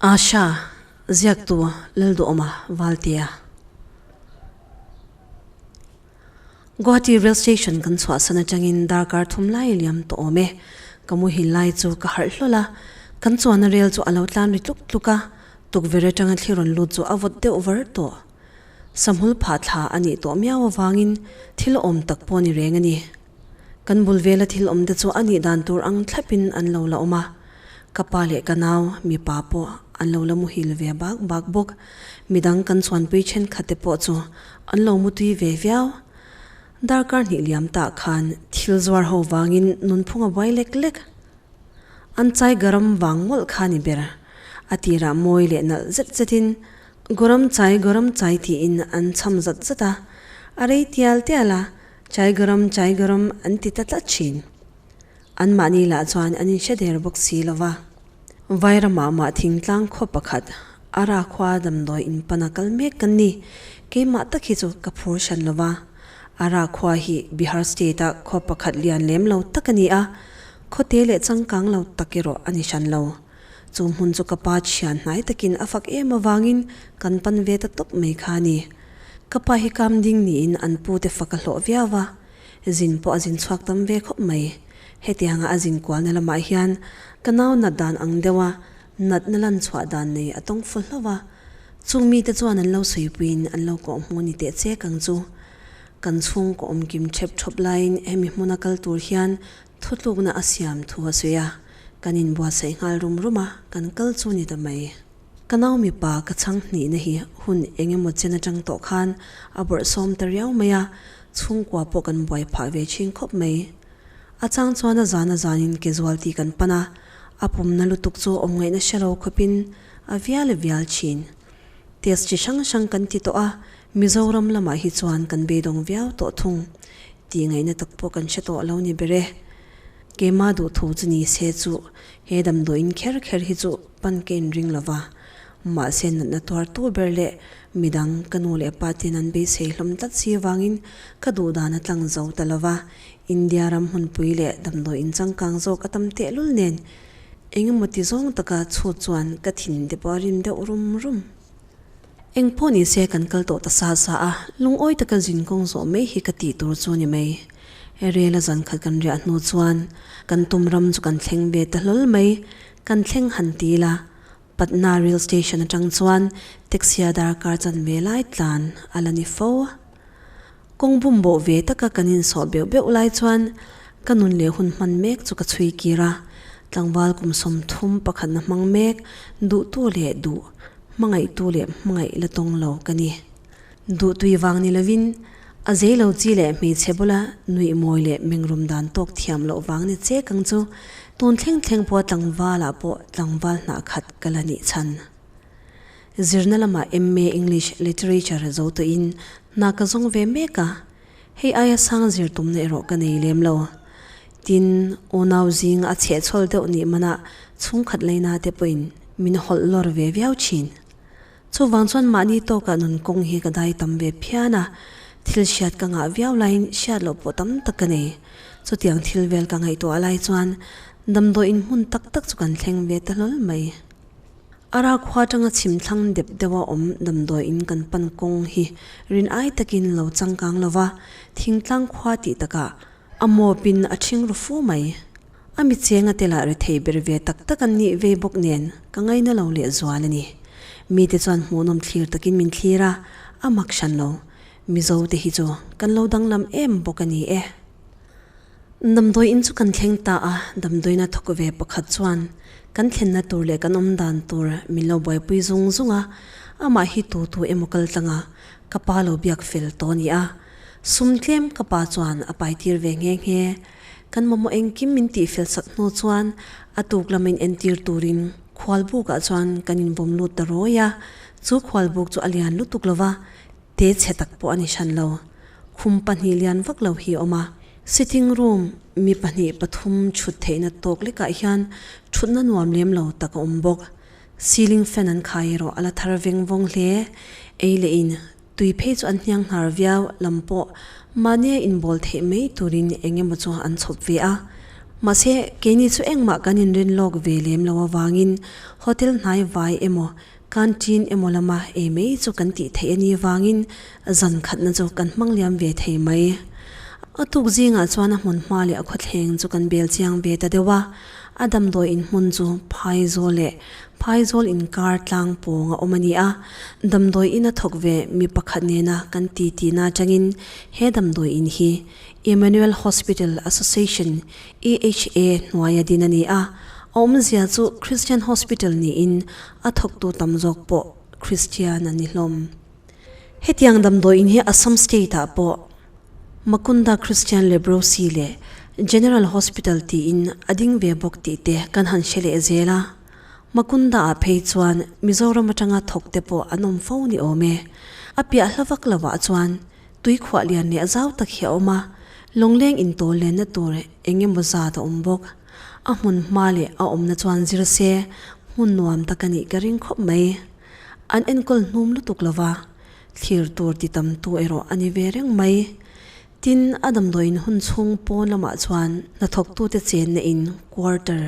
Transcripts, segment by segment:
Asha, Ziaktu Lalduhawma Valtea. Guwahati Rail Station kan chhuahsan atangin darkar thum lai a liam tawh awm e. Ka muhil lai chu ka harh hlawl a, kan chuanna rel chu a lo tlan ri tluk tluk a, tukverh atanga thli rawn lut chu a vawt deuh var tawh. Samhul phah thla a nih tawh miau avangin thil awm tak pawh a ni reng a ni. Kan bul vela thil awm te chu a nih dan tur ang thlapin an lo la awm a, ka pa leh ka nau mipa pawh an lo la muhil ve bak bak bawk. Midang kan chuanpui thenkhat te pawh chu an lo mutui ve viau. Darkar hnih liam tah khan thil zuar ho vangin nunphung a buai lek lek. An chai garam vang mawlh kha ni ber. A tirah mawi leh nalh zet zetin Garam chai garam chai tiin an chham zat zat a, a rei tial tial a, chai garam chai garam an ti ta tlat thin. Anmahni lah chuan an inhre der bawk si lo va. Vairamah mah thingtlang khaw pakhat Ara khua damdawi in pana kal mek kan ni. Keimah tak hi chu ka phur hran lo va. Ara khua hi Bihar state-a khaw pakhat lian lem lo tak a ni a, khawte leh changkang lo tak erawh a ni hran lo. Chu hmun chu ka pa thian hnai takin a fak em avangin kan pan ve ta tawp mai kha a ni. Ka pa hi kam ding niin an pu te fak a hlawh viau va, zin pawh a zin chhuak tam ve khawp mai. Hetianga a zin kualna lamah hian ka nau nat dan ang deuha natna lan chhuah dan nei a tawng fu hlauh a, chung mite chuan an lo sawipuiin an lo kawhhmuh ni teh chek ang chu. Kan chhungkaw awmkim thep thawp laiin hemi hmuna kal tur hian Thutlukna a siam thu a sawi a, kan inbuatsaih nghal rum rum a, kan kal chu ni ta mai. Ka nau mipa ka chhang hnihna hi hun eng emaw chen atang tawh khan a bawrhsawm ta riau mai a, chhungkua pawh kan buai phah ve thin khawp mai. A chang chuan a zan a zanin ke zual tih kan pan a, a pumna lutuk chu awm ngaihna hre lo khawpin a vial a vial thin. Test chi hrang hrang kan ti tawh a, Mizoram lamah hi chuan kan beidawng viau tawh thung. Tih ngaihna tak pawh kan hre tawh lo ni ber e. Keimah duhthu chu ni se chu he damdawiin kher kher hi chu pan ka inring lo va, mahse natna tuar tu ber leh midang ka nu leh pa ten an beisei hlawm tlat si avangin ka duhdan a tlang zo ta lo va, India ram hmunpui leh damdawiin changkang zawk a tam tehlul nen engemaw ti zawng taka chhut chuan ka thin te pawh a rim deuh rum rum. Eng pawh ni se kan kal tawh ta sa sa a, lungawi taka zin kawng zawh mai hi ka tih tur chu ni mai. Rel a zan khat kan riah hnu chuan kan tum ram chu kan thleng ve ta hlawl mai, kan thleng han ti la, Patna rail station atang chuan taxi a darkar chan ve lai tlan a la ni fo. Kawng bum bawh ve taka kan insawh beuh beuh lai chuan ka nun leh hun hman mek chu ka chhui kir a, tlangval kum 30 pakhatna hmang mek duhtu leh duh hmangaihtu leh hmangaih la tawng lo ka ni. Duhtui vang ni lovin a zei lo chi leh hmeichhe bula nuih mawi leh mengrum dan tawk thiam loh vang ni che kang chu tun thleng thleng pawh tlangvalah pawh tlangval hnah khat ka la nih chhan. Zirna lamah MA English Literature zo tawhin hna ka zawng ve mek a, hei aia sang zir tumna erawh ka nei lem lo. Tin, unau zing a chhehchhawl deuh nih manah chhungkhat leina te pawhin min hawlh lawr ve viau thin. Chuvang chuan mahni tawkah nun kawng hi ka dai tam ve phian a, thil hriat ka ngah viau laiin hriat loh pawh tam tak ka nei. Chutiang thil vel ka ngaihtuah lai chuan damdawiin hmun tak tak chu kan thleng ve ta hlawl mai. Ara khua atanga chhim thlang dep deuha awm damdawi in kan pan kawng hi rin ai takin lo changkang lo va, thingtlang khua tih takah a mawpin a ṭhing ru fu mai. A mi chenga te lah rethei ber ve tak tak an nih vei bawk nen ka ngaina lo leh zual a ni. Mite chuan hmuhnawm thlir takin min thlir a, a mak hran lo. Mizo te hi chu kan lo danglam em bawk a ni e. Damdawi in chu kan thleng ta a, damdawiina thawk ve pakhat chuan kan thlenna tur leh kan awm dan tur min lo buaipui zung zung a, amah hi tu tu emaw kal tlang a, ka pa lo biak fel tawh a ni a, sum tlem ka pa chuan a pai tir ve nghe nghe. Kan mamawh engkim min tih fel sak hnu chuan a tuk lam in entir turin khualbukah chuan kan invawm lut ta rawi a, chu khualbuk chu a lian lutuk lo va, Te chhe tak pawh a ni hran lo. Khum pahnih lian vak lo hi a awm a. Sitting room mi pahnih pathum chhut theihna tawk lekah hian thutna nuam lem lo tak a awm bawk. Ceiling fan an khai erawh a la thar veng vawng hle. Ei leh in tui phei chu an hniang hnar viau lam pawh mahnia inbawl theih mai turin eng emaw chu an chhawp ve a. Mahse, keini chu engmah kan inrin lawk ve lem lo avangin hotel hnai vai emaw canteen emaw lama ei mai chu kan tih theih a nih vangin zan khatna chu kan hmang liam ve thei mai. A tuk zingah chuan a hmun hma leh a khawthleng chu kan bel chiang ve ta deuh a, a damdawi in hmun chu Phaizawl leh Phaizawl inkar tlang pawng a awm a ni a, damdawi in a thawk ve mi pakhat nena kan ti tihna atangin he damdawi in hi Emmanuel Hospital Association, EHA, hnuaia din a ni a, a awmzia chu Christian Hospital niin a thawktu tam zawk pawh Christian a ni hlawm. Hetiang damdawiin hi Assam State-ah pawh Makunda Christian Leprosy leh General Hospital tiin a ding ve bawk tih te kan han hre leh zel a. Makunda-ah phei chuan Mizoram atanga thawk te pawh an awm fo ni awm e. A piah hla vak lovah chuan Tui khuah lian leh zau tak hi a awm a, lawngleng intawl lenna tur eng emaw zat a awm bawk. A hmun hma leh a awmna chuan zir se, hmun nuam tak a nih ka ring khawp mai. An enkawl hnum lutuk lo va, thlir tur ti tam tu erawh a ni ve reng mai. Tin, a damdawiin hun chhung pawn lamah chuan hnathawktute chenna in, quarter,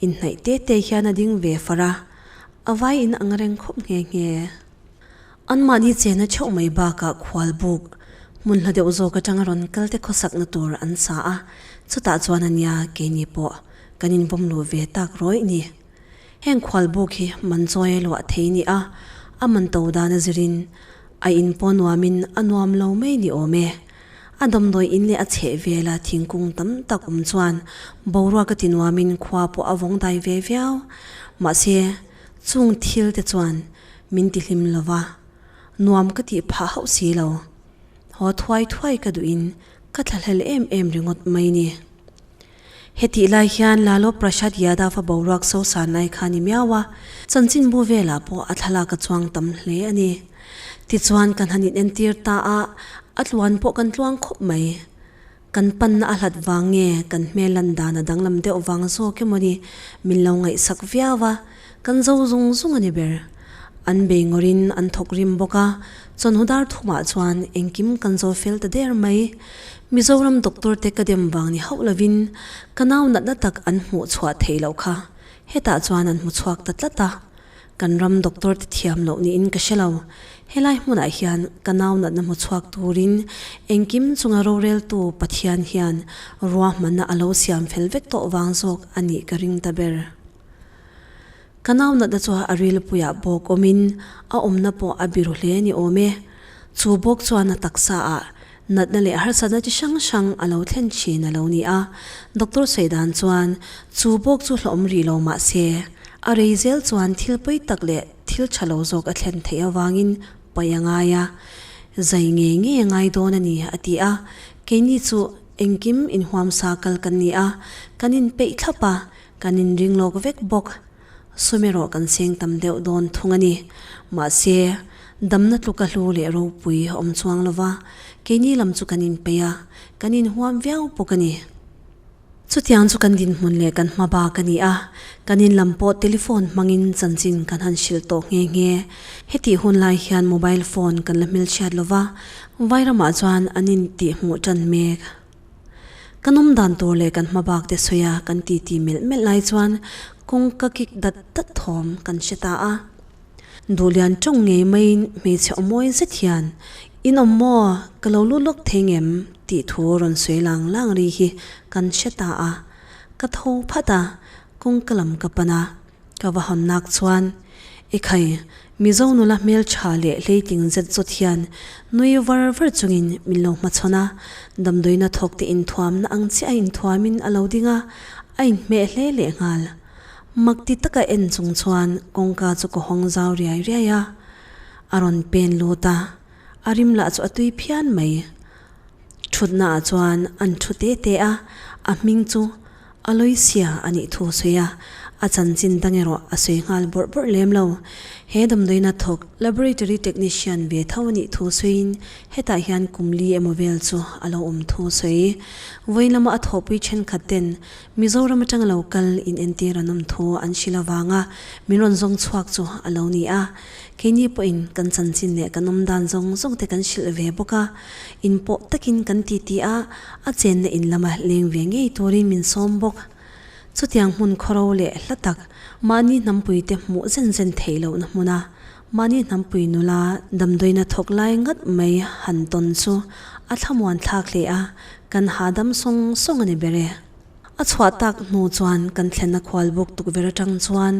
inhnaih te te hian a ding ve far a, a vai in ang reng khawp nghe nghe. Anmahni chena theuh mai bakah khual buk hmun hla deuh zawk atanga rawn kal te khawsakna tur an sa a, chutah chuan a nia keini pawh kan inbawm luh ve tak rawih ni. Heng khual buk hi man chawi a luah thei ni a, a man to dan a zirin a in pawh nuamin a nuam lo mai ni awm e. A damdawi in leh a chheh vela thingkung tam tak awm chuan boruak a ti nuamin khua pawh a vawng dai ve viau. Mahse, chung thil te chuan Min ti hlim lo va, nuam ka tih phah hauh si lo. Haw thuai thuai ka duhin ka thlahlel em em ringawt mai ni. Hetih lai hian Lalo Prasad Yadav a boruak so san lai kha ni miau a, chanchinbu velah pawh a thlalak a chuang tam hle a ni. Tichuan kan han inentir ta a, a tluan pawh kan tluang khawp mai. Kan panna a hlat vang nge kan hmel lan dan a danglam deuh vang zawk emaw ni min lo ngaihsak viau a, kan zo zung zung a ni ber. An bei ngawrin an thawk rim bawk a, chawhnu dar thumah chuan engkim kan zo fel ta der mai. Mizoram doctor te ka dem vang ni hauh lovin ka nau natna tak an hmuh chhuah theih loh kha hetah chuan an hmu chhuak ta tlat a. Kan ram doctor te thiam loh niin ka hre lo. Helai hmunah hian ka nau natna hmu chhuak turin engkim chunga roreltu Pathian hian ruahmanna a lo siam fel vek tawh vang zawk a nih ka ring ta ber. Ka nau natna chu a rilpuiah bawk awmin a awmna pawh a biru hle ni awm e. Chu bawk chuan a taksa ah natna leh harsatna chi hrang hrang a lo thlen thin a lo ni a, doctor sawi dan chuan chu bawk chu hlawm rih lo mah se a rei zel chuan thil pawi tak leh thil tha lo zawk a thlen theih avangin paih a ngai a, zai ngei ngei a ngai dawn a ni a ti a, keini chu engkim inhuamsa kal kan ni a, kan inpeih thlap a, kan inring lawk vek bawk. Sum erawh kan seng tam deuh dawn thung a ni. Mahse, damna tluka hlu leh ropui a awm chuang lo va, keini lam chu kan inpeih a, kan inhuam viau bawk a ni. Chutiang chu kan dinhmun leh kan hma bak a ni a, kan in lam pawh telephone hmangin chanchin kan han hrilh tawh nghe nghe. Hetih hun lai hian mobile phone kan la hmelchhiat lo va, Vairamah chuan an intihhmuh tan mek. Kan awm dan tur leh kan hma bak te sawi a kan ti ti melh melh lai chuan kawngka kik dat dat thawm kan hre ta a. Duhlian tawng ngei maiin hmeichhe aw mawi zet hian, In awm maw? Ka lo lut lawk thei ngem? tih thu rawn sawi lang lang ri hi kan hre ta a. Ka tho phat a, kawngka lam ka pan a. Ka va hawn nak chuan, Ekhai, Mizo nula hmeltha leh hleitling zet zawt hian nui var var chungin min lo hmachhawn a, damdawiina thawk te inthuamna ang chiah a inthuamin a lo ding a, a inhmeh hle leh nghal. Mak ti taka en chung chuan kawngka chu ka hawng zau riai riai a, a rawn pen lut a, a rim lah chu a tui phian mai. Thutna ah chuan an thu te te a, a hming chu Aloysia a nih thu a sawi a. A chanchin dang erawh a sawi nghal bawrh bawrh lem lo. He damdawiina thawk Laboratory Technician ve tho a nih thu sawiin hetah hian kum li emaw vel chu a lo awm thu sawi. Vawiin lama a thawhpui thenkhat ten Mizoram atanga lo kal in entir an awm thu an hrilh avanga min rawn zawng chhuak chu a lo ni a. Keini pawhin kan chanchin leh kan awm dan zawng zawng te kan hrilh ve bawk a. In pawh takin kan titi a, a chenna in lama leng ve ngei turin min sawm bawk. Chutiang hmun khawro leh hla tak, mahni hnampuite hmuh zen zen theih lohna hmuna mahni hnampui nula damdawiina thawk lai ngat mai han tawn chu a thlamuan thlak hle a, kan hahdam sawng sawng a ni ber e. A chhuah tak hnu chuan kan thlenna khual bawk tukverh atang chuan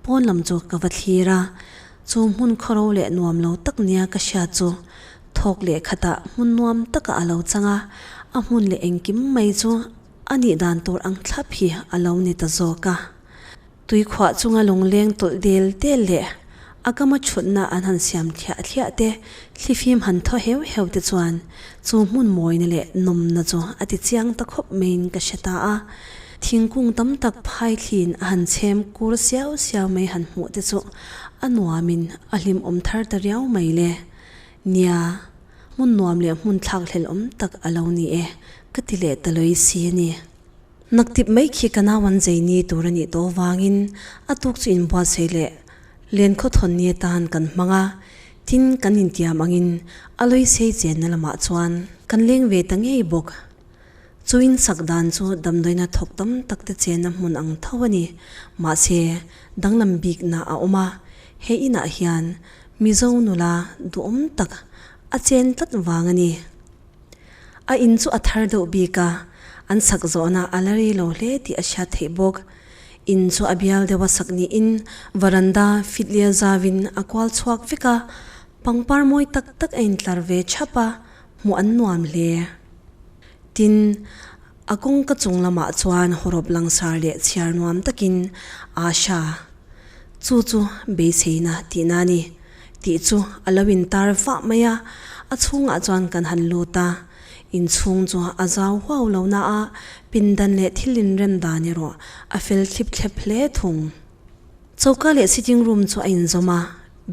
pawn lam chu ka va thlir a, chu hmun khawro leh nuam lo tak nia ka hriat chu thawk leh khatah hmun nuam takah a lo chang a, a hmun leh engkim mai chu A nih dan tur ang thlap hi a lo ni ta zawk a. Tuikhuah chunga lungleng tawlh del del leh a kama chhutna an han siam thliah thliah te, thlifim han thaw heu heu te chuan chu hmun mawina leh nawmna chu a ti chiang ta khawp maiin ka hre ta a. Thingkung tam tak phaithlin a han chhem kur siau siau mai han hmuh te chu a nuamin a hlimawm thar ta riau mai le. Nia. Hmun nuam leh hmun thlak hlel awm tak a lo ni e, ka ti leh ta lawih si a ni. Naktip mai khi ka nau an zei ni tur a nih tawh vangin a tuk chu inbuatsaih leh len khawthawn ni atan kan hmang a, tin kan intiam angin a lawihsei chenna lamah chuan kan leng ve ta ngei bawk. Chu insak dan chu damdawiina thawk tam tak te chenna hmun ang tho a ni. Mahse, danglam bikna a awm a, he inah hian Mizo nula duhawm tak a chen tlat vang a ni. A in chu a thar deuh bik a, an sak zawhna a la rei lo hle tih a hriat theih bawk. In chu a bial deuh a sak niin varanda fit lial zauin a kual chhuak vek a, pangpar mawi tak tak a intlar ve chhap a, hmuh an nuam hle. Tin, a kawngka chung lamah chuan hawrawp langsar leh chhiar nuam takin Asha, chu chu beiseina tihna a ni tih chu a lo intar vah mai a, a chhungah chuan kan han lut a, inchhung chu a zau huau lo na a, pindan leh thil inrem dan erawh a fel thlip thlep hle thung. Choka leh sitting room chu a inzawm a,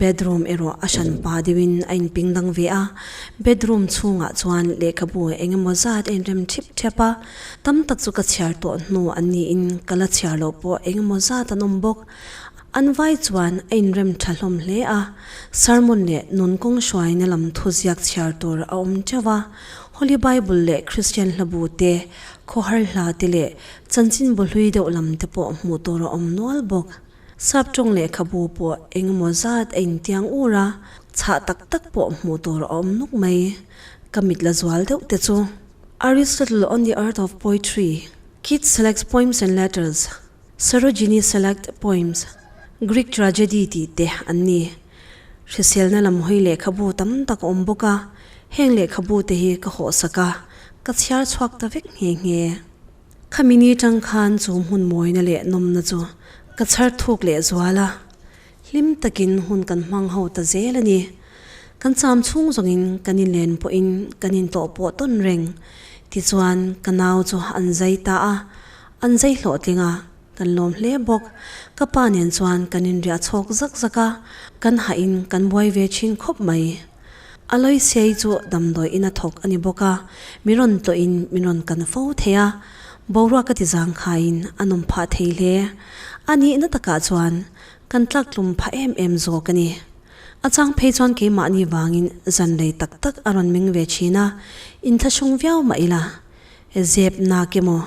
bedroom erawh a hran pa deuhin a inping dang ve a. Bedroom chhungah chuan lehkhabu eng emaw zat a inrem thip thep a, tam tak chu ka chhiar tawh hnu an niin ka la chhiar loh pawh eng emaw zat an awm bawk. An vai chuan a inrem tha hlawm hle a, sermon leh nun kawng hruaina lam thuziak chhiar tur a awm teuh a, Holy Bible leh Christian hlabu te, khawhar hla te leh Chanchin bawhlui deuh lam te pawh hmuh tur a awm nual bawk. Sap tawng lehkhabu pawh eng emaw zat a intiang ur a, chhah tak tak pawh hmuh tur a awm nuk mai. Ka mit la zual deuh te chu. Aristotle on the Art of Poetry, Keats Selects Poems and Letters, Sarojini Select Poems, Greek Tragedy tih te an ni. Hriselna lam hawi lehkhabu tam tak a awm bawk a, heng lehkhabu te hi ka hawhsak a, ka chhiar chhuak ta vek nghe nghe. Khami ni tang khan chu hmun mawina leh nawmna chu ka chhar thuk leh zual a, hlim takin hun kan hmang ho ta zel a ni. Kan cham chhung zawngin kan inlen pawhin kan intawh pawh tawn reng. Tichuan ka nau chu an zai ta a, an zai hlawhtling a, kan lawm hle bawk. Ka pa nen chuan kan inriah chhawk zak zak a, kan hahin kan buai ve thin khawp mai. Aloysiai chu damdawi in a thawk a ni bawk a, min rawn tlawhin min rawn kan fo thei a, boruak a ti zangkhaiin a nawm phah thei hle. A nihna takah chuan kan tlak tlum phah em em zawk a ni. A chang phei chuan keimahni vangin zan rei tak tak a rawn meng ve thin a, inthlahrung viau mah ila zep nak emaw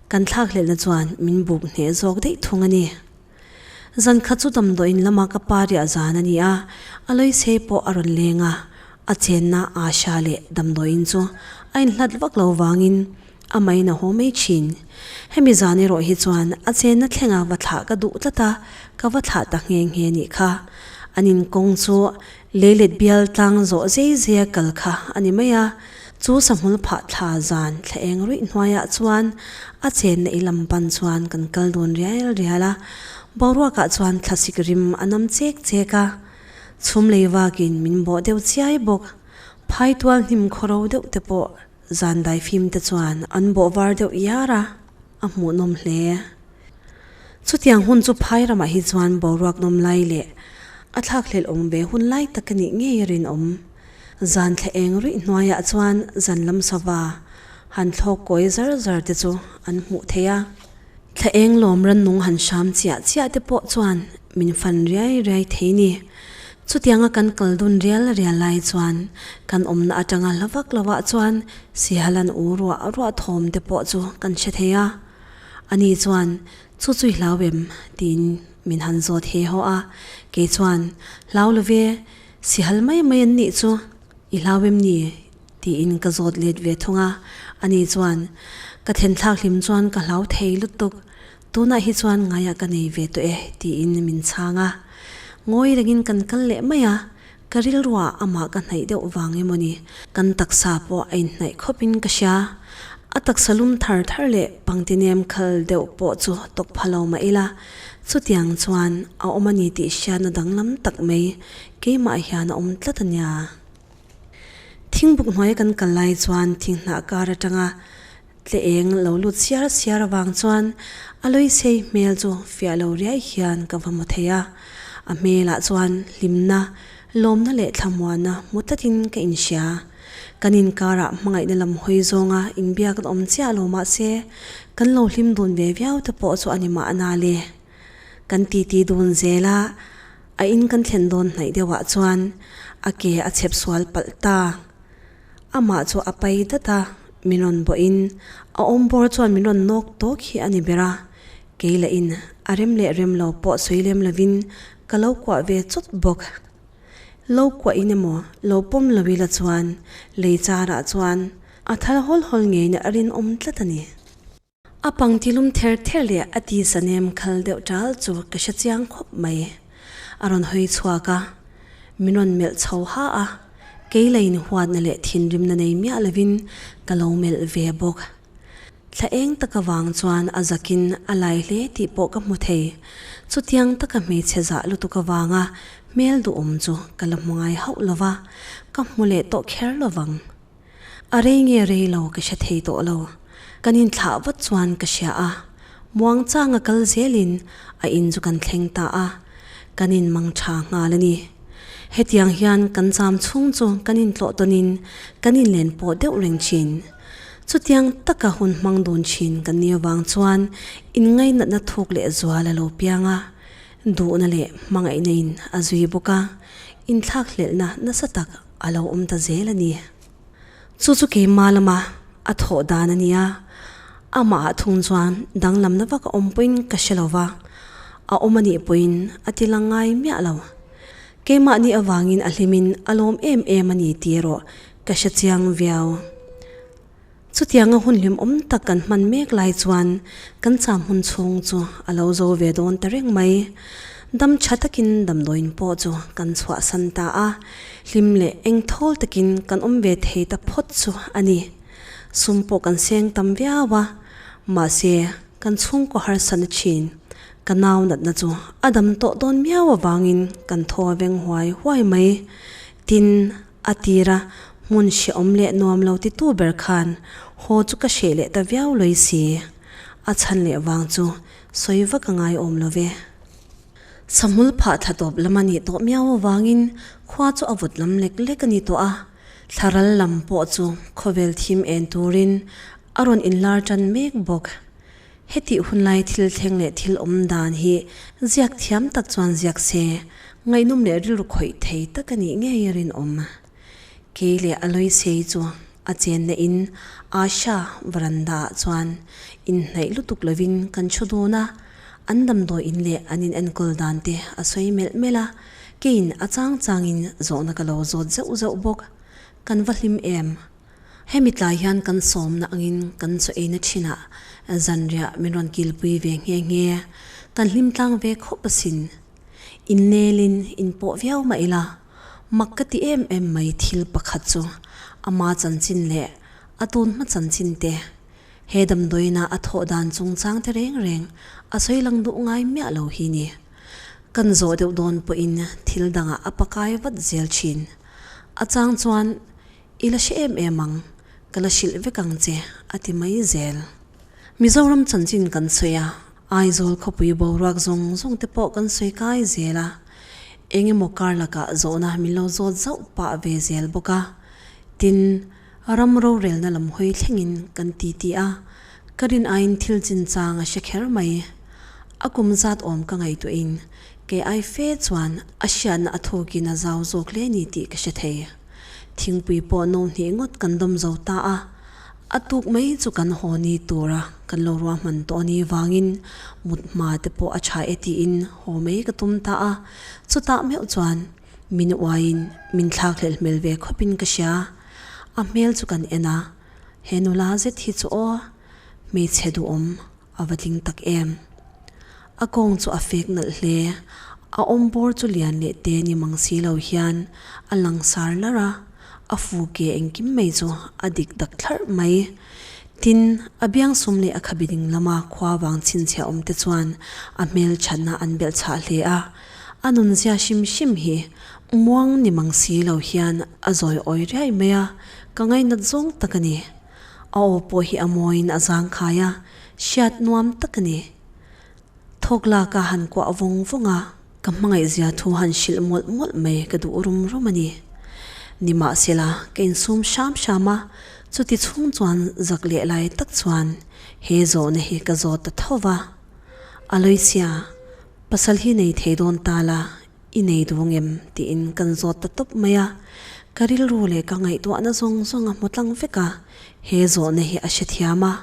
kan thlakhlelhna chuan min buk hneh zawk daih thung a ni. Zan khat chu damdawiin lama ka pa riah zan a ni a, a lawise pawh a rawn leng a, a chenna Asha leh damdawiin chu a inhlat vak lo vangin a main a haw mai thin. Hemi zan erawh hi chuan a chenna thlenga va thlah ka duh tlat a, ka va thlah ta nghe nghe nih kha. An inkawng chu leilet bial tlang zawh zei zeia kal kha a ni mai a, chu sahmul phah thla zan thla eng ruih hnuaiah chuan a chenna i lam pan chuan kan kal dun rial rial a, boruakah chuan thlasik rim a nam chek chek a, chhum lei vakin min bawh deuh chiai bawk. Phaitual hnim khawro deuh te pawh zan daifim te chuan an bawh var deuh iar a, a hmuhnawm hle. Chutiang hun chu phai ramah hi chuan boruak nawm lai leh a thlakhlelh awm ve hun lai tak a nih ngei a rinawm. Zan thla eng ruih hnuaiah chuan zan lam sava han thlawk kawi zar zar te chu an hmuh theih a. Thla eng lawm rannung han hram chiah chiah te pawh chuan min fan riai riai thei ni. Chutianga kan kal dun rial rial lai chuan kan awmna atanga hla vak lovah chuan Sihalan u ruah ruah thawm te pawh chu kan hre thei a. Ani chuan, Chu chu i hlau em? tiin min han zawt he haw a. Kei chuan, Hlau lo ve, Sihal mai mai an nih chu, i hlau em ni? Tiin ka zawt let ve thung a, ani chuan, Ka thlen thlak hlim chuan ka hlau thei lutuk, tunah hi chuan ngaiah ka nei ve tawh e, tiin min chhang a. Ngawi rengin kan kal leh mai a, ka rilruah amah ka hnaih deuh vang emaw ni, kan taksa pawh a inhnaih khawpin ka hria. A taksa lum thar thar leh pangtinem khal deuh pawh chu tawk pha lo mah ila, chutiang chuan a awm a ni tih hriatna danglam tak mai keimah hian a awm tlat a nia. Thingbuk hnuaia kan kal lai chuan thinghnah kar atanga tle eng lo lut siar siar avang chuan a lawihsei hmel chu fiah lo riai hian ka va hmu thei a. A hmelah chuan hlimna, lawmna leh thlamuanna hmu tlatin ka inhria. Kan inkarah hmangaihna lam hawi zawnga inbiak an awm chiah lo mahse kan lo hlim dun ve viau te pawh chu a ni mahna le. Kan titi dun zel a. A in kan thlen dawn hnaih deuhah chuan a ke a chhep sual palh ta. Amah chu a pai dat a, min rawn bawhin a awm bawr chuan min rawn nawk tawk hi a ni ber a. Kei lah in a rem leh rem lo pawh sawi lem lovin ka lo kuah ve chawt bawk. Lo kuah in emaw lo pawm lo ila chuan lei charah chuan a thal hawl hawl ngeiin a rinawm tlat a ni. A pangti lum ther ther leh a tisa nem khal deuh ṭal chu ka hre chiang khawp mai. A rawn hawi chhuak a, min rawn melh chho ha a, kei lain huatna leh thinrimna nei miah lovin ka lo melh ve bawk. Thla eng tak avang chuan a zakin a lai hle tih pawh ka hmu thei. Chutiang taka hmeichhe zah lutuk avanga hmel duhawm chu ka la hmu ngai hauh lova, ka hmu leh tawh kher lovang. A rei nge rei lo ka hre thei tawh lo. Kan inthlah vat chuan ka hria a, muangchanga kal zelin a in chu kan thleng ta a, kan inmang tha nghal a ni. Hetiang hian kan cham chhung chu kan intlawh tawnin kan inlen pawh deuh reng thin. Chutiang taka hun hmang dun thin kan nih avang chuan inngainatna thuk leh zual a lo piang a, duhna leh hmangaihna in a zui bawk a, inthlakhlelhna nasa tak a lo awm ta zel a ni. Chu chu keimah lama a thawh dan a nia, amah ah thung chuan danglamna vak a awm pawhin ka hre lo va, a awm a nih pawhin a ti lang ngai miah lo. Keimahni avangin a hlimin a lawm em em a ni tih erawh ka hre chiang viau. Chutianga hun hlimawm tak kan hman mek lai chuan kan cham hun chhung chu a lo zo ve dawn ta reng mai. Dam tha takin damdawiin pawh chu kan chhuahsan ta a, hlim leh eng thawl takin kan awm ve thei ta phawt chu a ni. Sum pawh kan seng tam viau a, mahse kan chhungkaw harsatna thin ka nau natna chu a dam tawh dawn miau avangin kan thaw veng huai huai mai. Tin. A tir a, hmun hrehawm leh nuam lo ti tu ber khan haw chu ka hreh leh ta viau lawih si. A chhan leh vang chu sawi vak a ngai awm lo ve. Sahmul phah thla tawp lam a nih tawh miau avangin khua chu a vawt lam lek lek a ni tawh a, thlaral lam pawh chu khawvel thim en turin a rawn inlar tan mek bawk. Hetih hunlai thil thleng leh thil awm dan hi ziak thiam tak chuan ziak se, ngaihnawm leh rilru khawih thei tak a nih ngei a rinawm. Kei leh Aloisei chu a chenna in Asha veranda ah chuan inhnaih lutuk lovin kan thu dun a, an damdawi in leh an in enkawl dan te a sawi melh melh a, keiin a chang changin zawhna ka lo zawt zeuh zeuh bawk. Kan va hlim em? Hemi tlai hian kan sawmna angin kan chaw eina thinah zanriah min rawn kilpui ve nghe nghe. Kan hlim tlang ve khawp asin. Innelin inpawh viau mah ila, mak ka ti em em mai thil pakhat chu ama chanchin leh a tun hma chanchin te, he damdawiina a thawh dan chungchang te reng reng a sawi lang duh ngai miah lo hi ni. Kan zawh deuh dawn pawhin thil dangah a pakai vat zel thin. A chang chuan I la hre em em ang, ka la hrilh vek ang che, a ti mai zel. Mizoram chanchin kan sawi a, Aizawl khawpui boruak zawng zawng te pawh kan sawi kai zel a, eng emaw kar lakah zawhna min lo zawt zauh pah ve zel bawk a. Tin, ram rorelna lam hawi thlengin kan titi a, ka rin aiin thil chinchang a hre kher mai. A kum zat awm ka ngaihtuahin kei ai fe chuan a hriatna a thawkin a zau zawk hle ni tih ka hre thei. Thingpui pawh no hnih ngawt kan dawm zo ta a, a tuk mai chu kan haw ni tura kan lo ruahman tawh ni vangin mut hma te pawh a tha e tiin haw mai ka tum ta a, chutah meuh chuan min uaiin min thlakhlelh hmel ve khawpin ka hria. A hmel chu kan en a, he nula zet hi chu aw, hmeichhe duhawm A va tling tak em? A kawng chu a fek nalh hle. A awm bawr chu lian leh te ni mang si lo hian a lang sar lar a, a fu ke engkim mai chu a dik dak thlarh mai. Tin, a biang sum leh a khabi ding lama khua vang chhinchhiah awm te chuan a hmel thatna an belh chhah hle a. A nunzia hrim hrim hi muang ni mang si lo hian a zawi awi riai mai a, ka ngainat zawng tak a ni. A aw pawh hi a mawiin a zangkhai a, hriat nuam tak a ni. Thawk lak a han kuah vawng vawng a, ka hmangaihzia thu han hrilh mawlh mawlh mai ka duh rum rum a ni. Nimahsela, ka insum hram hram a, chuti chhung chuan zak leh lai tak chuan he zawhna hi ka zawt ta tho va. Aloysia, pasal hi nei thei dawn ta la, I nei duh ngem? tiin kan zawt ta tawp mai a, ka rilru leh ka ngaihtuahna zawng zawng a hmu tlang vek a, he zawhna hi a hrethiam a,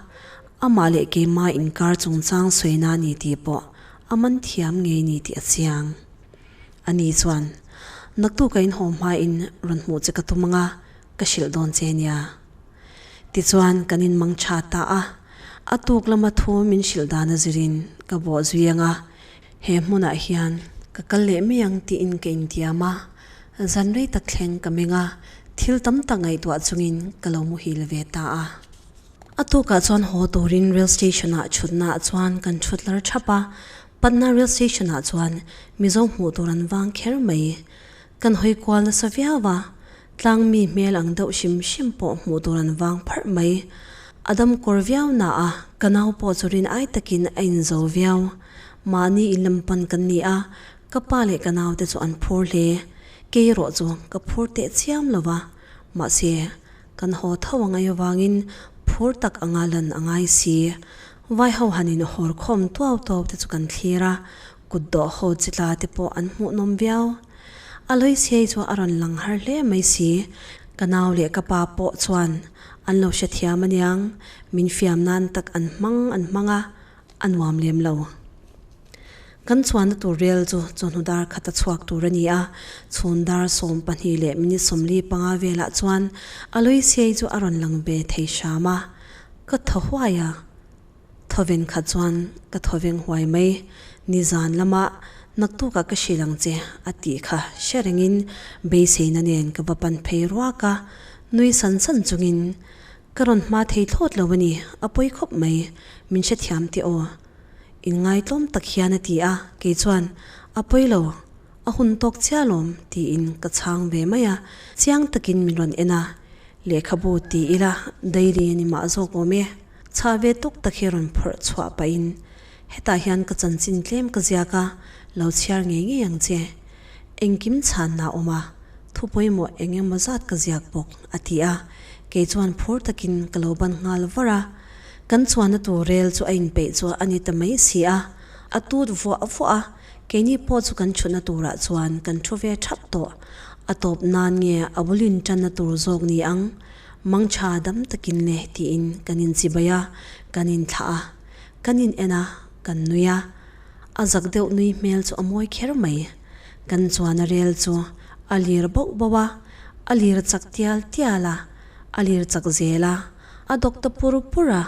amah leh keimah inkar chungchang sawina a ni tih pawh a man thiam ngei ni tih a chiang. Ani chuan, Naktuk a inhaw hmain rawn hmuh che ka tum ang a, ka hrilh dawn che nia. Tichuan kan inmang tha ta a, a tuk lama thu min hrilh dan a zirin ka bawh zui ang a, He hmunah hian ka kal leh mai ang tiin ka intiam a, zan rei tak thleng ka meng a, thil tam tak ngaihtuah chungin ka lo muhil ve ta a. A tukah chuan haw turin rail station ah thutnaah chuan kan thut lar thap a, Patna rail station ah chuan Mizo hmuh tur an vang kher mai. Kan hawi kual nasa viau a, tlang mi hmel ang deuh hrim hrim pawh hmuh tur an vang pharh mai. A dam kawr viau na a, ka nau pawh chu rin ai takin a inzo viau. Mahni in lam pan kan ni a, ka pa leh ka naute chu an phur hle. Kei erawh chu ka phur teh chiam lo va, mahse, kan haw tho ang ai avangin phur tak anga lan a ngai si. Vai ho han in hawr khawm tuau tuau te chu kan thlir a, kut dawh ho chi tla te pawh an hmuhnawm viau. A Loisiei chu a rawn lang har hle mai si, ka nau leh ka pa pawh chuan an lo hrethiam aniang, min fiam nan tak an hmang an hmang a, a nuam lem lo. Kan chuanna tur rel chu chawhnu dar khat a chhuak tur a ni a, chhun dar 12 leh minute 45 velah chuan Aloysiei chu a rawn lang ve thei hram a, ka thaw huai a. Thawven khat chuan ka thawveng huai mai, nizan lama naktukah ka hrilh ang che a tih kha hre rengin beiseina nen ka va pan phei ruak a, nui san san chungin ka rawn hma thei thlawt lo a ni, a pawi khawp mai, min hrethiam teh aw. Inngaitlawm tak hian a ti a, kei chuan a pawi lo, a hun tawk chiah alawm tiin ka chhang ve mai a, chiang takin min rawn en a, Lehkhabu ti ila diary a ni mah zawk awm e. Chhah ve tawk tak hi rawn phawrh chhuah pahin hetah hian ka chanchin tlem ka ziak a, lo chhiar ngei ngei ang che. Engkim chhanna a awm a, thu pawimawh eng emaw zat ka ziak bawk, a ti a. Kei chuan phur takin ka lo ban nghal var a. Kan chuanna tur rel chu a inpeih chu a ni ta mai si a, a tut vuah vuah a, keini pawh chu kan chhutna turah chuan kan thu ve thap tawh. A tawp nan nge a bulin tanna tur zawk ni ang? Mangtha dam takin le tiin kan inchibai a, kan inthlah a, kan in en a, kan nui a. A zak deuh nui hmel chu a mawi kher mai. Kan chuan a rel chu a lir bauh bauh a, a lir chak tial tial a, a lir chak zel a, a dawk ta pur pur a.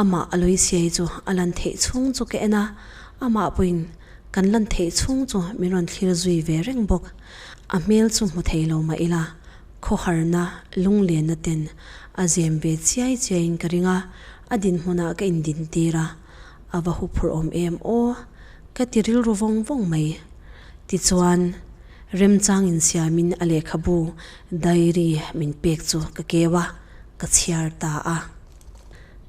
Amah a lui siai chu a lan theih chhung chu ka en a, amah pawhin kan lan theih chhung chu min rawn thlir zui ve reng bawk. A hmel chu hmu thei lo mah ila, Khawharna lunglenna ten a zem ve chiai chiaiin ka ring a, a dinhmunah ka indintir a, a va huphurh awm em aw, ka ti rilru vawng vawng mai. Tichuan, remchang insiamin a lehkhabu diary min pek chu ka keu a, ka chhiar ta a.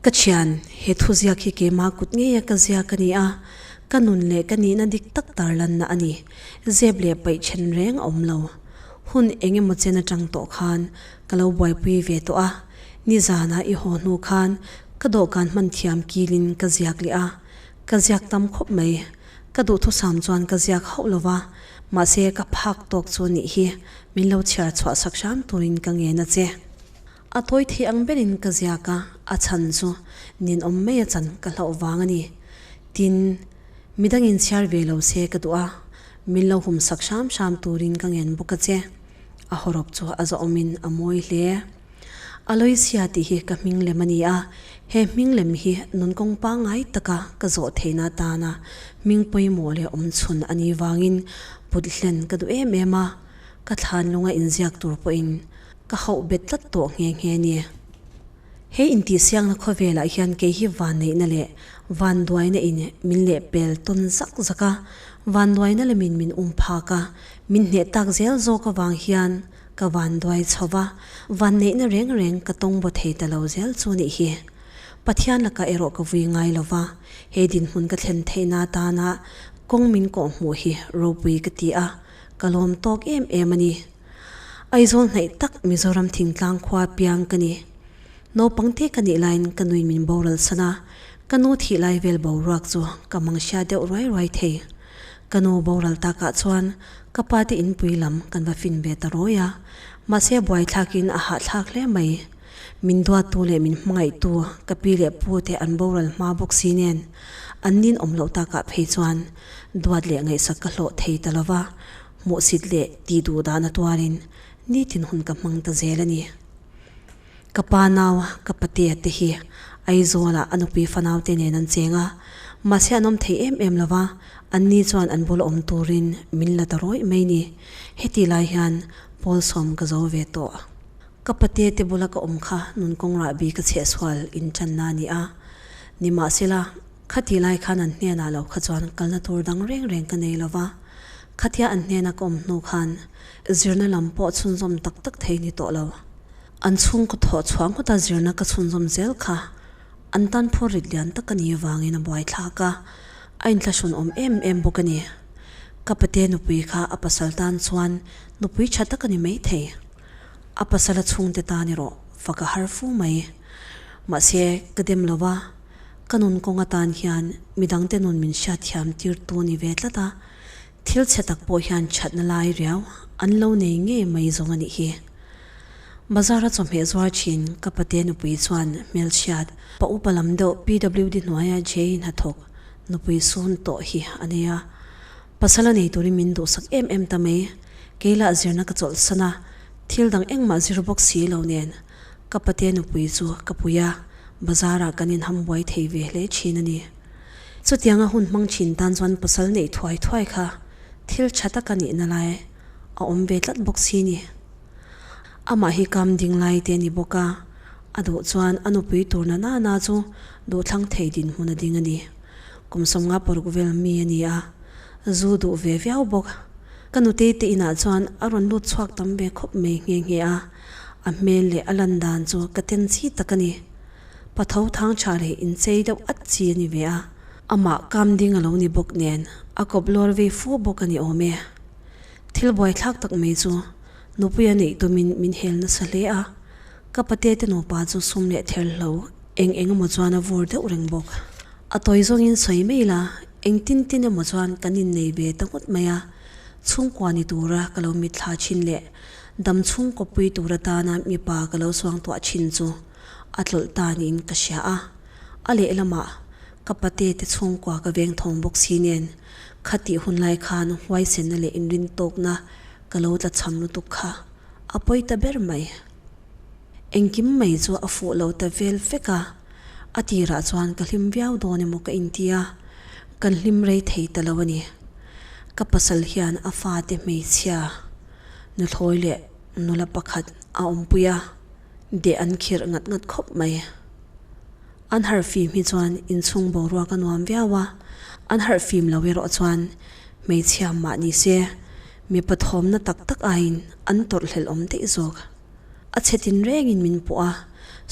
Ka thian, he thuziak hi keimah kut ngeia ka ziak a ni a, ka nun leh ka nihna dik tak tarlanna a ni. Zep leh paih then reng a awm lo. Hun eng emaw chen atang tawh khan ka lo buaipui ve tawh a, nizana i haw hnu khan ka dawhkan hman thiam kilin ka ziak leh a, ka ziak tam khawp mai. Ka duhthusam chuan ka ziak hauh lo va, mahse ka phak tawk chu nih hi min lo chhiar chhuah sak hram turin ka ngen a che. A tawi thei ang berin ka ziak a, a chhan chu ninawm mai a chan ka hlauh vang a ni. Tin, midangin chhiar ve lo se ka duh a, min lo hum sak hram hram turin ka ngen bawk a che. A hawrawp chu a zawhawmin a mawi hle. Aloysia tih hi ka hming lem a ni a, he hming lem hi nunkawng pangngai taka ka zawh theihna atana hming pawimawh leh awmchhun a nih vangin put hlen ka duh em em a, ka thlan lunga inziak tur pawhin ka hauh bet tlat tawh nghe nghe a ni. He intihsiakna khawvelah hian kei hi vanneihna leh vanduaina in min lehpel tawn zak zak a, vanduaina lamin min um phak a, min hneh tak zel zawk avang hian Ka vanduai chho va, vanneihna reng reng ka tawng baw thei ta lo zel chu nih hi. Pathian lakah erawh ka vui ngai lo va, he dinhmun ka thlen theihna atana kawng min kawh hmuh hi ropui ka ti a, ka lawm tawk em em a ni. Aizawl hnaih tak Mizoram thingtlang khua piang ka ni. Naupang te ka nih laiin ka nui min boral san a, ka nu thih lai vel boruak chu ka manghria deuh ruai ruai thei. Ka nu boral takah chuan ka pa te inpui lam kan va fin ve ta rawi a, mahse buaithlakin a hahthlak hle mai. Min duattu leh min hmangaihtu ka pi leh pu te an boral hma bawk si nen an ninawm loh takah phei chuan duat leh ngaihsak ka hlawh thei ta lo va, hmuhsit leh tih duh dan a tuarin nitin hun ka hmang ta zel a ni. Ka pa nau, ka patea te hi Aizawlah a nupui fanau te nen an cheng a, mahse an awm thei em em lo va, anni chuan an bula awm turin min la ta rawih mai ni. Heti lai hian pawl sawm ka zo ve tawh. Ka patea te bula ka awm kha nun kawng rahbi ka chhehsual inṭanna a ni a, nimahsela khati lai khan an hnenah lo kha chuan kalna tur dang reng reng ka nei lo va, khatia an hnena ka awm hnu khan zirna lam pawh chhunzawm tak tak thei ni tawh lo. An chhungkaw thawh chhuah ngawta zirna ka chhunzawm zel kha an tan phur rit lian tak a nih avangin a buaithlak a, a inthlahrun awm em em bawk a ni. Ka pate nupui kha a pasal tan chuan nupui tha tak a ni maithei. A pasala chhungte tan erawh fak a har fu mai. Mahse, ka dem lo va, ka nun kawng atan hian midangte nun min hriatthiam tirtu ni ve tlat a, Thil chhe tak pawh hian thatna lai riau an lo nei ngei mai zawng a nih hi. Bazar a chawhmeh zuar thin ka pate nupui chuan hmelchhiat pa upa lam deuh PWD hnuaia Jay hnathawk nupui sun tawh hi a nei a. Pasal a nei turin min duhsak em em ta mai. Kei lah zirna ka chawlhsan a, thil dang engmah zir bawk si lo nen ka pate nupui chu ka pui a, bazar ah kan inham buai thei ve hle thin a ni. Chutianga hun hmang thin tan chuan pasal neih thuai thuai kha thil tha tak a nihna lai a awm ve tlat bawk si ni. Amah hi kam ding lai te a ni bawk a, a duh chuan a nupui tur na na na chu duhthlang thei dinhmun a ding a ni. Kum 56 vel mi a ni a, zu duh ve viau bawk. Ka nutei te inah chuan a rawn lut chhuak tam ve khawp mai nghe nghe a, a hmel leh a lan dan chu ka ten chi tak a ni. Patho thang tha leh inchei deuh at chi a ni ve a, amah kam ding a lo ni bawk nen a kawp lawr vei fu bawk a ni awm e. Thil buaithlak tak mai chu nupui a neih tumin min hel nasa hle a, ka pate te nupa chu sum leh ther hlo eng eng emaw chuan a vur deuh reng bawk. A tawi zawngin sawi mai la, eng tin tin emaw chuan kan innei ve ta ngawt mai a, chhungkua ni tura ka lo mitthla thin leh dam chhungkaw pui tur atana mipa ka lo suangtuah thin chu a tlawlh ta niin ka hria a, a lehlamah ka pate te chhungkua ka veng thawng bawk si nen khatih hun lai khan huaisenna leh inrintawkna ka lo tla cham lutuk kha a pawi ta ber mai. Engkim mai chu a fuh lo ta vel vek a, a tirah chuan ka hlim viau dawn emaw ka inti a, kan hlim rei thei ta lo a ni. Ka pasal hian a fate hmeichhia nuthlawi leh nula pakhat a awmpui a. Deh an khirh ngat ngat khawp mai. An harh fim hi chuan inchhung boruak a nuam viau a, an harh fim lo erawh chuan hmeichhia mah ni se mipa thawmna tak tak aiin an tawrhhlelh awm daih zawk. A chhe tin rengin min puh a,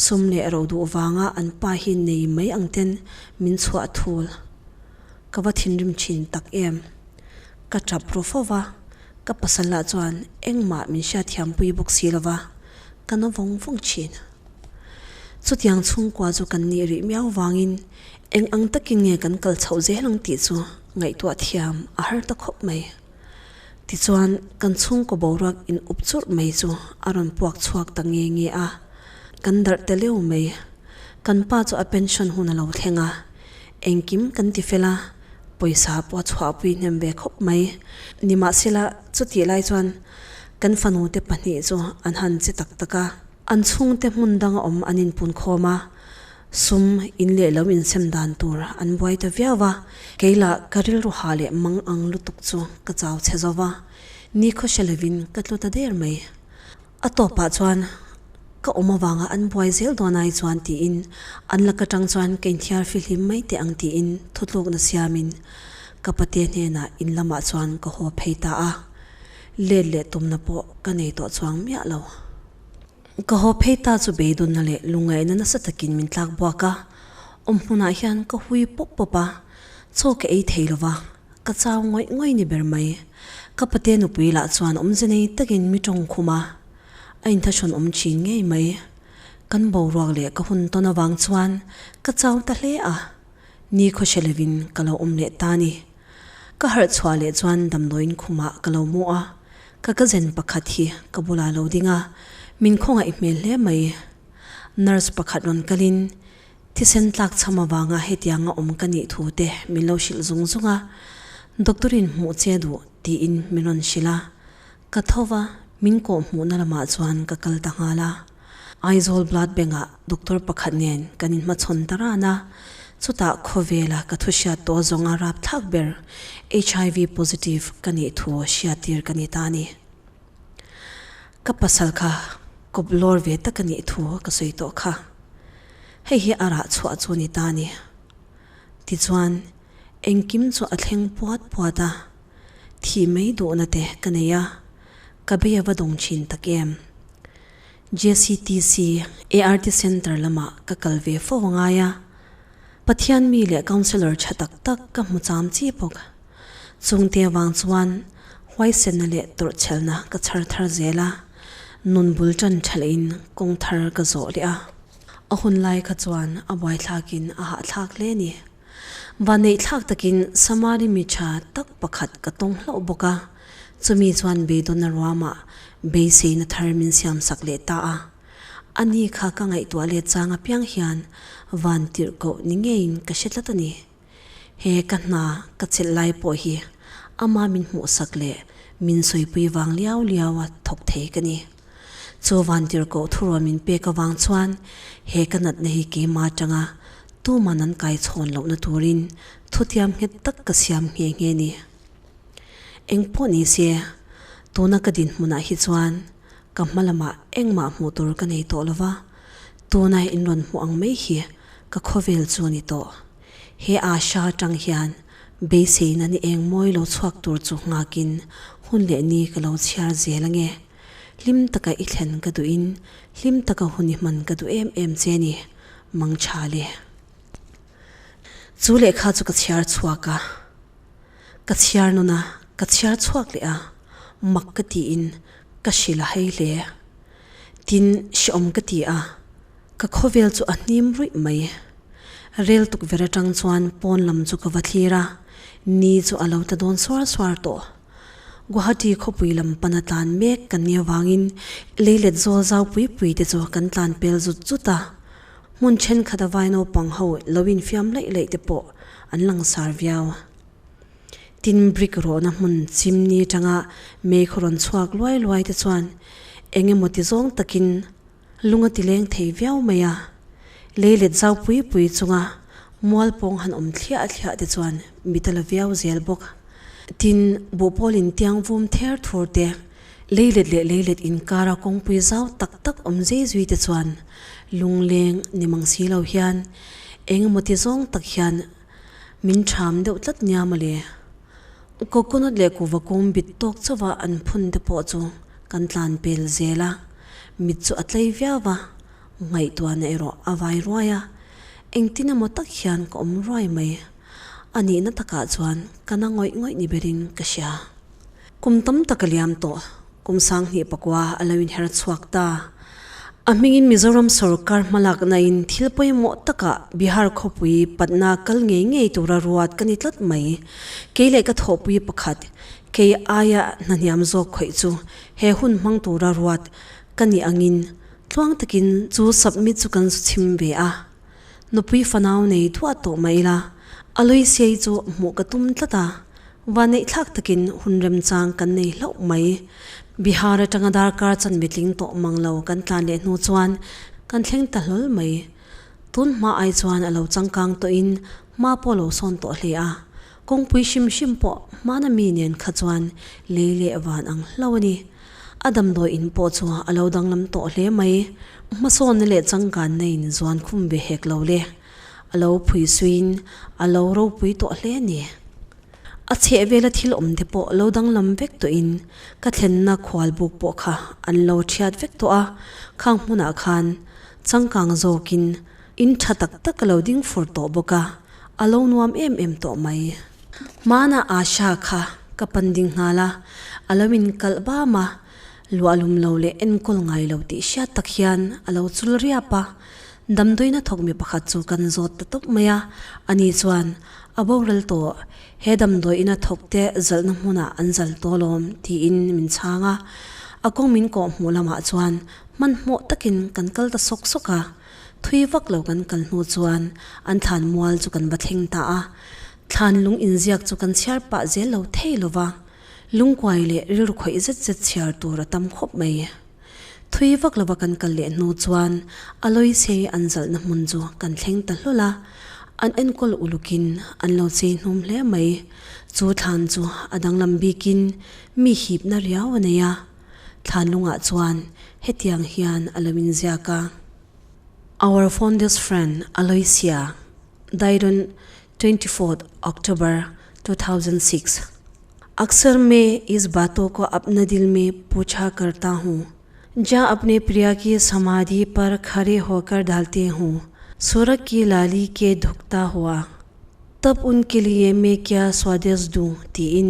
Sum leh ro duh vanga an pa hi nei mai ang ten min chhuah thul. Ka va thinrim thin tak em. Ka tap ru fo va, ka pasal lah chuan engmah min hriatthiampui bawk si lo va, ka na vawng vawng thin. Chutiang chhungkua chu kan nih rih miau vangin eng ang takin nge kan kal chhoh zel ang tih chu ngaihtuah thiam a har ta khawp mai. Tichuan, kan chhungkaw boruak in up churh mai chu a rawn puak chhuak ta nge nge a, kan darh ta leu mai. Kan pa chu a pension hun a lo thleng a, engkim kan ti fel a, pawisa pawh a chhuahpui hnem ve khawp mai. Nimahsela, chutih lai chuan kan fanute pahnih chu an han che tak tak a, an chhungte hmun danga awm an inpunkhawm a, Sum in leh lo insem dan tur an buai ta viau a, kei lah ka rilru ha leh mang ang lutuk chu ka chau chhe zo va, ni khaw hre lovin ka tlu ta der mai. A tawpah chuan ka awm avanga an buai zel dawn ai chuan tiin an lak atang chuan ka inthiar fihlim mai teh ang tiin thutlukna siamin ka pate hnenah in lamah chuan ka haw phei ta a, let leh tumna pawh ka nei tawh chuang miah lo. Ka haw phei ta chu beidawnna leh lungngaihna nasa takin min tlak buak a, awm hmunah hian ka hui pawp pawp a, chaw ka ei thei lova, ka chau ngawih ngawih ni ber mai. Ka pate nupui lah chuan awmze nei takin mi tawng khum a, a inthahrun awm thin ngei mai. Kan boruak leh ka hun tawn avang chuan ka chau ta hle a, ni khawhre lovin ka lo awm leh ta ni. Ka harh chhuah leh chuan damdawiin khumah ka lo mu a, ka cousin pakhat hi ka bulah lo ding a, min khawngaih hmel hle mai. Nurse pakhat rawn kalin thisen tlak chham avanga hetianga awm ka nih thu te min lo hrilh zung zung a, Doctor-in hmuh che duh tiin min rawn hrilh a, ka tho va, min kawh hmuhna lamah chuan ka kal ta nghal a. Aizawl Blood Bank-ah doctor pakhat nen kan inhmachhawn ta ran a, chutah khawvela ka thu hriat tawh zawnga rapthlak ber HIV positive ka nih thu hriattir ka ni ta a ni. Ka pasal kha kawp lawr ve tak a nih thu ka sawi tawh kha. Hei hi a rah chhuah chu a ni ta a ni. Tichuan, engkim chu a thleng puat puat a, thih mai duhna te ka nei a, ka bei a va dawng thin tak em. JCTC, ART Centre lamah ka kal ve fo a ngai a, Pathian mi leh Councillor tha tak tak ka hmu cham chi bawk. Chungte avang chuan huaisenna leh tawrhchhelna ka chhar thar zel a, nun bul tan tha lehin kawng thar ka zawh leh a. A hun lai kha chuan a buaithlakin a hahthlak hle a ni. Vanneihthlak takin Samari mi tha tak pakhat ka tawng hlauh bawk a, chumi chuan beidawnna ruamah beiseina thar min siamsak leh ta a. Ani kha ka ngaihtuah let chang apiang hian van tirhkoh ni ngeiin ka hre tlat a ni. He ka hna ka chelh lai pawh hi ama min hmuhsak leh min sawipui vang liau liau a thawk thei ka ni. Chu vantirhkoh thurual min pek avang chuan he ka natna hi keimah atanga tuman an kai chhawn lohna turin thutiam nghet tak ka siam nghe nghe ni. Engpawh ni se, tuna ka dinhmunah hi chuan ka hma lamah engmah hmuh tur ka nei tawh lova, tuna in rawn hmuh ang mai hi ka khawvel chu a ni tawh. He Asha atang hian beiseina ni eng mawi lo chhuak tur chu nghakin hun leh ni ka lo chhiar zel ange. Hlim taka i thlen ka duhin hlim taka hun i hman ka duh em em che ni, Mangtha le. Chu lehkha chu ka chhiar chhuak a, ka chhiar nawn a, ka chhiar chhuak leh a, mak ka tiin ka hrilh a hei hle. Tin, hrehawm ka ti a, ka khawvel chu a hnim ruih mai. Rel tukverh atang chuan pawn lam chu ka va thlir a, ni chu a lo tla dawn suar suar tawh. Guwahati khawpui lam pana tlan mek kan nih avangin leilet zawl zau pui pui te chu kan tlan pel zut zut a, hmun thenkhat a vai naupang ho lo infiam laih laih te pawh an langsar viau. Tin, brick rawhna hmun chimni atanga meikhaw rawn chhuak luai luai te chuan eng emaw ti zawng takin lung a ti leng thei viau mai a, leilet zau pui pui chunga mual pawng han awm thliah thliah te chuan mit a la viau zel bawk. Tin, buhpawl in tiang vum ther thur te, leilet leh leilet inkara kawngpui zau tak tak awm zei zui te chuan lungleng ni mang si lo hian eng emaw ti zawng tak hian min ṭham deuh tlat nia mawle. Coconut leh kuhva kung bit tawk chauha an phun te pawh chu kan tlan pel zel a, mit chu a tlei viau va. Ngaihtuahna erawh a vai ruai a, engtin emaw tak hian ka awm ruai mai. A nihna takah chuan ka na ngawih ngawih ni berin ka hria. Kum tam tak a liam tawh, kum sanghnih pakua a lo inher chhuak ta. A hmingin Mizoram sorkar hmalaknain thil pawimawh takah Bihar khawpui Patna kal ngei ngei tura ruat ka ni tlat mai. Kei leh ka thawhpui pakhat, kei aia hnahniam zawk khawih chu he hun hmang tura ruat ka nih angin tluang takin chu submit chu kan zu chhim ve a. Nupui fanau nei thuah tawh mah ila, a Loisiai chu hmuh ka tum tlat a, vaneihthlak takin hun remchang kan nei hlauh mai. Bihar atanga darkar chanve tling tawh mang lo kan tlan leh hnu chuan kan thleng ta hlawl mai. Tun hma ai chuan a lo changkang tawhin hma pawh lo sawn tawh hle a, kawngpui hrim hrim pawh hmana mi nen kha chuan lei leh van ang hlauh a ni. A damdawi in pawh chu a lo danglam tawh hle mai. Hmasawnna leh changkanna in zuan khum ve hek lo le. A lo phui suiin a lo ropui tawh hle a ni. A chheh vela thil awm te pawh lo danglam vek tawhin ka thlenna khual buk pawh kha an lo thiat vek tawh a, khang hmunah khan changkang zawkin in tha tak tak a lo ding fur tawh bawk a, a lo nuam em em tawh mai. Hmana Asha kha ka pan ding nghal a, a lo inkalh bam a, luahlum lo leh enkawl ngai lo tih hriat tak hian a lo chul riap a. Damdawiina thawk mi pakhat chu kan zawt ta tawp mai a, ani chuan, A boral tawh, he damdawiina thawk te zalhna hmunah an zal tawh alawm, tiin min chhang a. A kawng min kawh hmuh lamah chuan hmanhmawh takin kan kal ta sawk sawk a. Thui vak lo kan kal hnu chuan an thlan mual chu kan va thleng ta a. Thlan lung inziak chu kan chhiar pah zel lo thei lo va, lungkuai leh rilru khawih zet zet chhiar tur a tam khawp mai. Thui vak lova kan kal leh hnu chuan a lawise an zalhna hmun chu kan thleng ta hlawl a, an enkawl ulukin an lo chei hnum hle mai. Chu thlan chu a danglam bikin mi hipna riau a nei a, thlan lungah chuan hetiang hian a lo inziak a. Our fondest friend Aloysia died on 24th October 2006. अक्सर मैं इस बातों को अपने दिल में पूछा करता हूँ जा अपने प्रिया की समाधि पर खड़े होकर डालते हूँ सुरग की लाली के धुकता हुआ तब उनके लिए मैं क्या स्वादेश दूँ tiin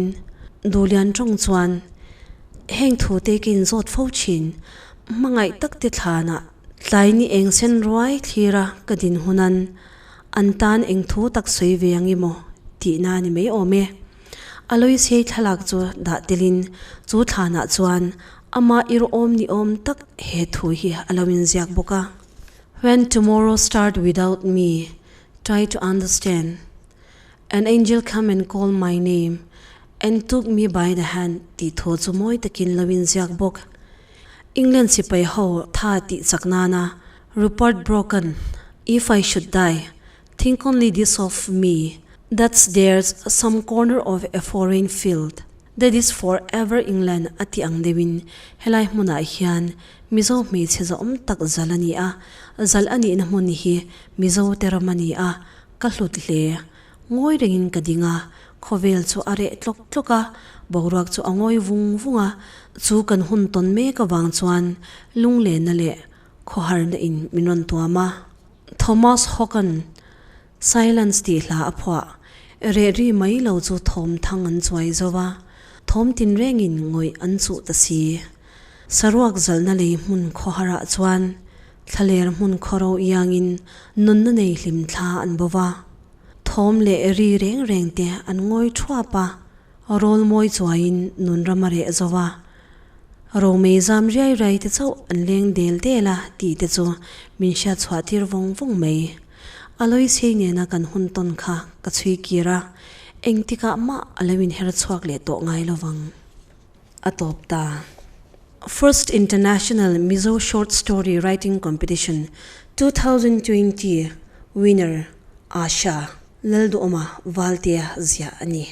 Duhlian tawng chuan heng thute ka inzawt fo thin hmangaih tak te thlanah tlai ni eng sen ruai thlira ka din hunan An tan eng thu tak sawi ve ang emaw tihna a ni mai awm e. Alois hei thlalak chu dah telin chu thlanah chuan amah irawm ni awm tak he thu hi a lo inziak bawk a. When tomorrow start without me, try to understand. An angel come and call my name and took me by the hand tih thu chu mawi takin lo inziak bawk. England sipai ho tha tih chak nana Rupert Broken, If I should die, think only this of me, that's there's some corner of a foreign field that is for ever England a tih ang deuhin helai hmunah hian Mizo hmeichhe zawm tak zal a ni a, zal a nihna hmun hi Mizo te ram a ni a, ka hlut hle. Ngawi rengin ka ding a, khawvel chu a reh tlawk tlawk a, boruak chu a ngawi vung vung a, chu kan hun tawn mek avang chuan lunglenna leh Khawharna in min rawn tuam a. Thomas Hawken, Silence tih hla a phuah. Reh ri mai lo chu thawm thang an chuai zo va, thawm tinrengin ngawih an chuh ta si. Saruak zalhna lei hmun khawharah chuan thlaler hmun khawro iangin nunna nei hlim thla an bo va. Thawm leh ri reng reng te an ngawi thuap a, rawl mawi chuaiin nun ram a reh zo va. Romei zam riai riai te chauh an leng del del a tih te chu min hriat chhuah tir vawng vawng mai. Alois hei nena kan hun tawn kha ka chhui kir a, engtikah mah a lo inher chhuak leh tawh ngai lovang. A tawp ta. First International Mizo Short Story Writing Competition 2020 winner Asha Lalduhawma Valtea ziah a ni.